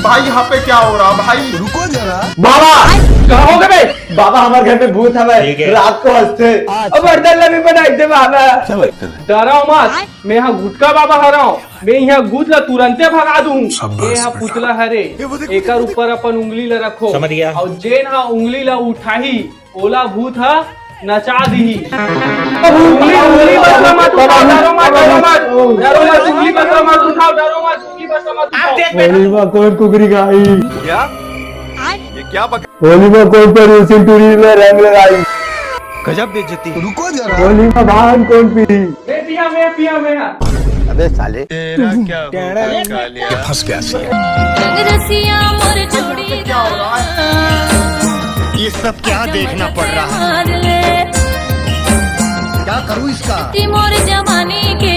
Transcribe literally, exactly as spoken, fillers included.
भाई, यहाँ पे क्या हो रहा भाई? रुको जरा। बाबा, का होगे बे? बाबा, हमर घर में भूत हवय, ठीक है। रात को हंसथे। अब बर्तन ला भी बनाई दे बाबा। डराव मत, मैं हा गुटका बाबा हरव। मैं इहाँ भूत ला तुरंते भगा दूँ। ये हा पुतला हरे, एकर ऊपर अपन उंगली ला रखो। समझ गया। अउ जेन हा उंगली ला उठाही, ओला भूत हा नचा दिही। उंगली, उंगली बस ला मत उठाओ, डरो मत, डरो मत, डरो मत, उंगली बस ला मत उठाओ, डरो मत, उंगली बस ला मत उठाओ। होली मा कोन कुकरी खाही? क्या? ये क्या बक होली मा कोन पड़ोसी टूरी में रंग लगाही? गजब बेइज्जती। रुको जरा। होली मा भांग कोन पीही? मैं पिया, मैं पिया, मैं हा। अबे साले। तेरा क्या होगा कालिया? रंग रसिया मोर जोड़ी ये सब क्या देखना पड़ रहा है? मार ले। क्या करूँ इसका? कि मोर जवानी के